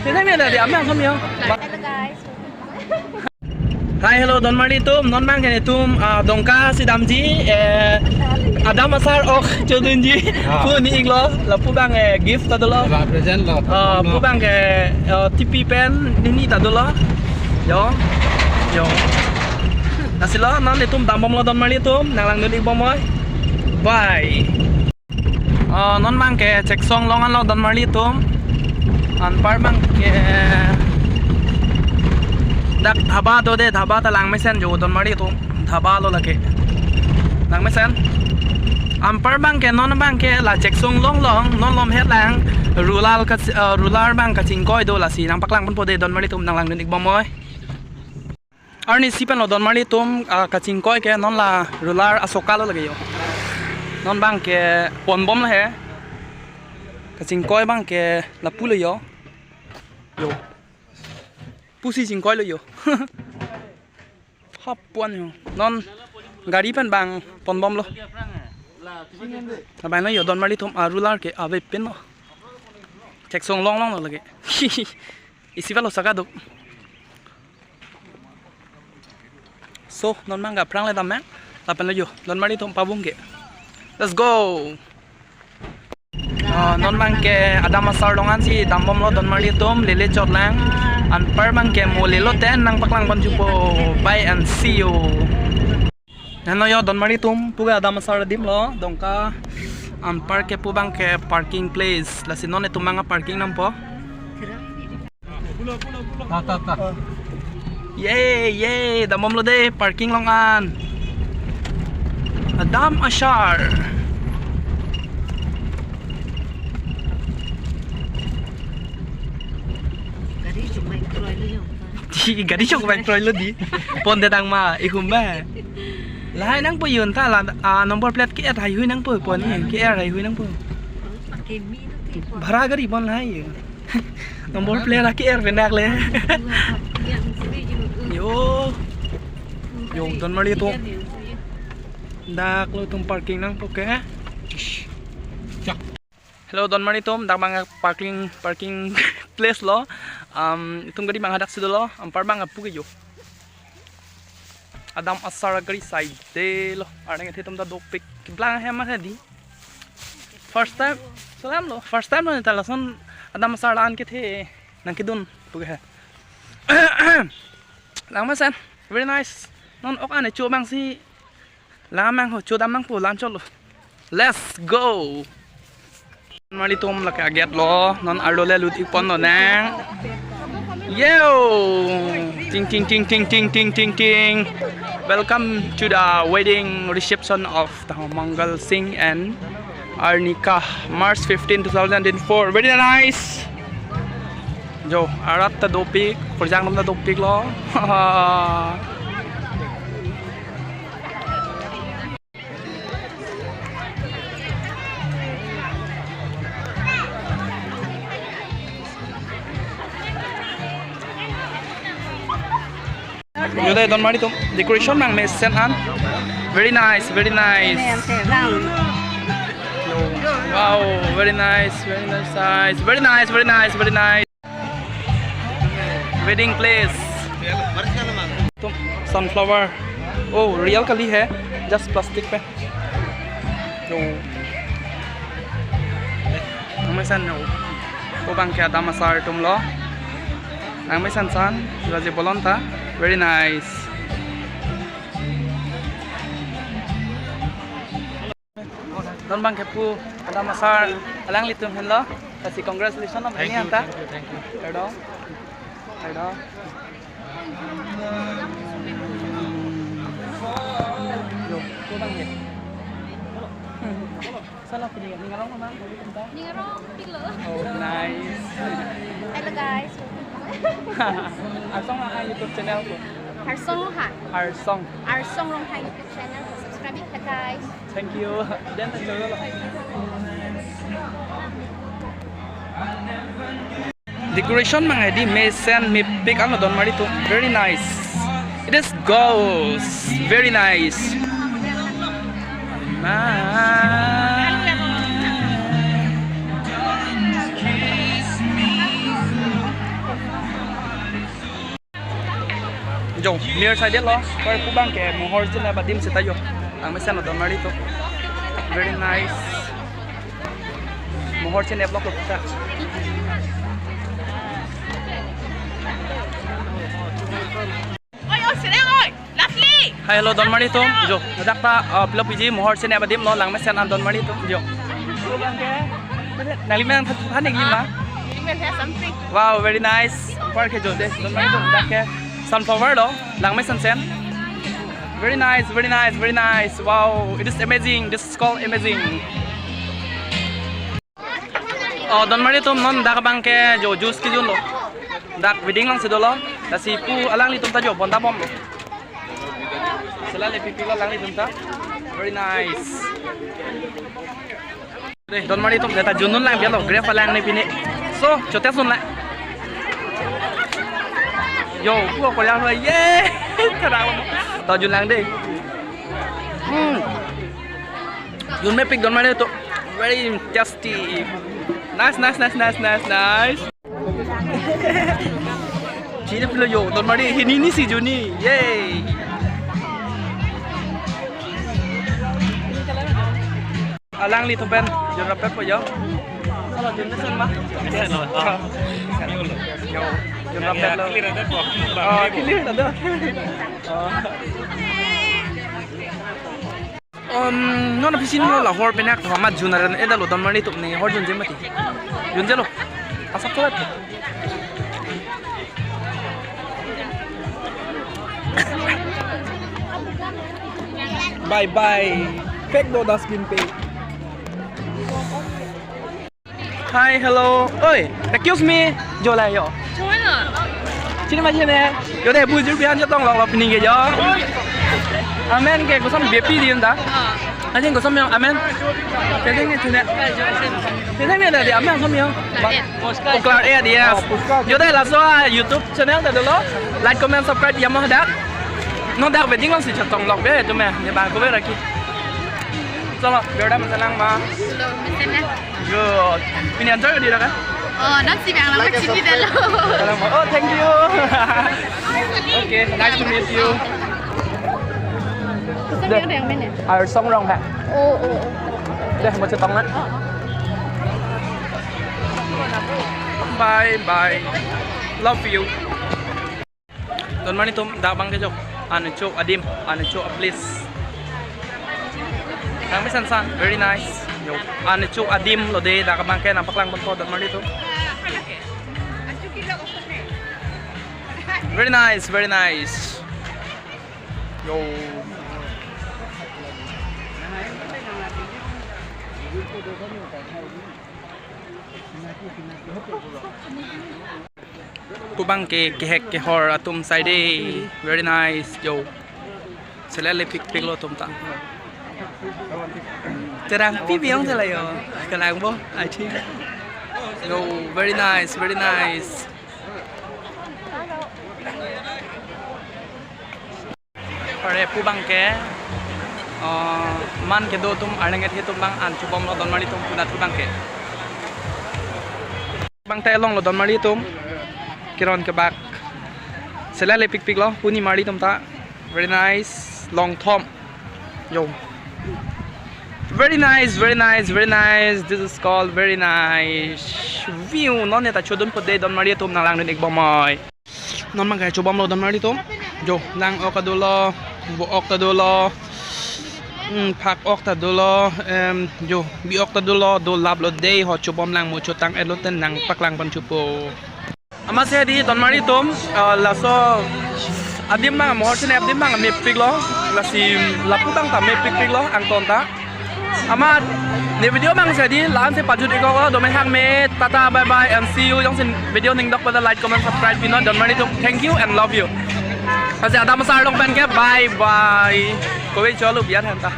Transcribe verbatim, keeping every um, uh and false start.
Sini mi ada di, ami langsung yo. Hello guys. Hi, hello, donmarli atum, non abang ke netum, ah, Dongka si damji, eh, Adam Asar ok chodunji, ah, pu ni-iklo, lapu abang, eh, gift ta dolo. Lapu present lo. Ah, pu abang ke, eh, T P pen ni-ik ta dolo. Yo, yo. Lasi lo, non netum dambomlo donmarli atum, nang langdun-ik bom oi. Bye. Ah, non abang ke Cheksong along anlo donmarli atum. Anpar abang ke dak dhaba do de, dhaba ta langmesen jo donmarli atum. Dhaba lo lake. Langmesen. Anpar abang ke non abang ke la Cheksong along along, non lom het lang. Rural ka, ah, rural abang kachingkoi do lasi nangpaklang ponpo de donmarli atum, nang langdun-ik bom oi. Arnisi pen lo donmarli atum, ah, kachingkoi ke non la rural asoka lo lake yo. Non abang ke ponbom lo he. Kachingkoi abang ke lapu lo yo. Yo. Pusi chingkoi lo yo. Hap pon yo. Non gari pen abang ponbom lo. Abang lo yo donmarli atum, ah, rural ke ave pen lo. Cheksong along along lo lake. Isi valo saka do. So, non abang ke aphrang le dam ya. Lapen lo yo, donmarli atum pabung ke. Let's go. Ah, non abang ke Adam Asar along ansi dambomlo donmarli atum, lele chot lang. Anpar abang ke mo lelo ten nangpaklang pon chupo. Bye and see you. Nano yo donmarli atum, pu ke Adam Asar adim lo, Dongka. Anpar ke pu abang ke parking place. Lasi non netum abang parking dampo. Ta, ta, ta. Ye, ye, dambomlo de, parking along an. Adam Asar. Gari chok bang kroi lo yo. Di, gari chok bang kroi lo di. Pon de dang ma, ihum ba. Lahai nangpo yun ta la, ah, number plate ke-er haihui nangpo, pon ni, ke-er haihui nangpo. Pakai mi nanti. Bhara gari pon lahai yo. Number plate ra ke-er pen dak le. Yang seri juga. Yo. Yo, donmarli atum. Dak lo netum parking dampo ke. Chak. Hello, donmarli atum, dak abang parking, parking place lo. Um, netum gari abang hadak si dolo, anpar abang apu ke yo. Adam Asar gari side lo. Arnang kethe atum ta dopik. Keplang hem ma di. First time, salam lo. First time lo neta lason Adam Asar la-an kethe nangkedun pu ke he. Langmesen, very nice. Non ok an cho abang si lang abang ho, chodam abang pu lan chot lo. Let's go. Marli atum lake agate lo, non arlo le lut-ik pon lonang. Yo! Ting, ting, ting. Welcome to the wedding reception of Tahu Mangal Singh and Arnika, March fifteen, two thousand and four. Very nice. Jo, arat ta dopik, kurjang atum ta dopik lo. Yo dei, don marli atum. Decoration abang mesen an. Very nice, very nice. Ante, ante, round. Wow, very nice, very nice size. Very nice, very nice, very nice. Wedding place. Atum, sunflower. Oh, real kali hai. Just plastic pe. Yo. Nangmesan yo. Ko abang ke Adam Asar atum lo. Nangmesan san, raje bolon ta. Very nice. Don abang ke pu Adam Asar alanglitum henlo. Lasi congratulations lo. Thank you, anta. Thank you, thank you. Kardom. Kardom. Yo, ko abang ke. Salah pilih, ning arong mana? Ning arong pilo. Oh, nice. Hello guys. Arsong Ronghang YouTube channel ko. Arsong Ronghang. Arsong. Arsong Ronghang YouTube channel ko. Subscribe ya guys. Thank you. Dan dan dolo. Decoration abang hedi mesen mepik anlo don marli atum. Very nice. It is goes. Very nice. Ma- Yo, mir side lo, par pu abang ke mohor chenep adim seta yo. Langmesen lo donmari atum. Very nice. Mohor chenep lo kita. Oi, oi, sereng, oi. Lovely. Hi, hello, donmari atum. Jo, dak ta, uh, pilo P G mohor chenep adim lo, langmesen an donmari atum. Jo. Nangli men than, than nangli ma? Nangli men than something. Wow, very nice. Par ke jo de, donmari atum. Dak ke sunflower lo, langmesen sen. Very nice, very nice, very nice. Wow, it is amazing. This is called amazing. Oh, donmari atum, non dak abang ke jo juice kejun lo. Dak wedding along si dolo. Lasi pu alanglitum ta jo bonta bomlo. Sela le pipi lo alanglitum ta. Very nice. Deh, donmari atum, neta junun lang bialo, grape alang ne pine. So, chote sun lang. Yo, pu ko lang lo, ye. Tada. To jun lang deh. Hmm. Jun mepik donmari atum. Very tasty. Nice, nice, nice, nice, nice, nice. Chini pilo yo, donmari, hini ni si juni. Yay. Alanglitum pen, jun rapet po yo. Halo, jun mesen ma? Mesen lo. Yo, jun rapet lo. Clear ada po. Oh, clear ada. Oh. Um, non aphi si non la hor penak tho amat jun aran edalo donmari atum ne hor junje mati. Junje lo. Asap cholat. Bye bye. Pek do dustbin pe. Hi, hello. Oi, excuse me. Jo la yo. Choi na. Chini ma chini. Yo de bujur bihan chetong lok lok pini ke yo. Amen ke koson B P di anta. Ah. Ajin koson yo amen. Tejeng ni chini. Tejeng ni tadi amen koson yo. Uklar eh dia. Yo de laso a YouTube channel ta dolo. Like, comment, subscribe ya mo dak. Non dak wedding along si chetong lok be tu me. Ne ba ko be raki. Solo, berda masalang ma. Solo, masalang. Good. Pini anchor di raka? Oh, nang si bang lang cini dalo. Salam. Oh, thank you. Okay, nice to meet you. Kusang yang ada yang mana? Ar song rong ha. Oh, oh, oh. Deh, mo chetong na. Bye bye. Love you. Donmari atum, dak abang ke jo. An cho adim, an cho a place. Kang mesen san, very nice. Yo, an cho adim lo de, dak abang ke nangpaklang ponpo donmari atum. Very nice, very nice. Yo. Pu abang ke kehek kehor atum side. Very nice, yo. Sela le pik pik lo atum ta. Terang pi biang sela yo. Kelang bo, I think. Yo, very nice, very nice. Pare pu abang ke, eh, man kedo atum arnang kethe atum abang an chobom lo donmari atum punat pu abang ke. Abang ta elong lo donmari atum. Kiron kebak. Sela le pik pik lo, puni mari atum ta. Very nice. Long thom. Yo. Very nice, very nice, very nice. This is called very nice view. Non neta chodun po de donmari atum nanglang dun ik bomoi. Non abang ke chobom lo donmari atum. Jo, lang ok ta dolo, vo ok ta dolo. Hmm, phak ok ta dolo, em, jo, bi ok ta dolo, dolap lo de ho chobom lang mo chotang et lo ten nangpaklang pon chopo. Amatsi di donmari atum, eh, laso adim abang mohor chenep adim abang mepik lo, lasi lapu abang ta mepik pik lo, angton ta. Amat ne video abang si di, la-an si pajut ik kok lo, domen hak me, tata, bye bye, and see you. Jongsi video ning dok pada like, comment, subscribe pinon, donmari atum, thank you and love you. Lasi adam asar along pen ke, bye bye. Kove cholo biar hanta.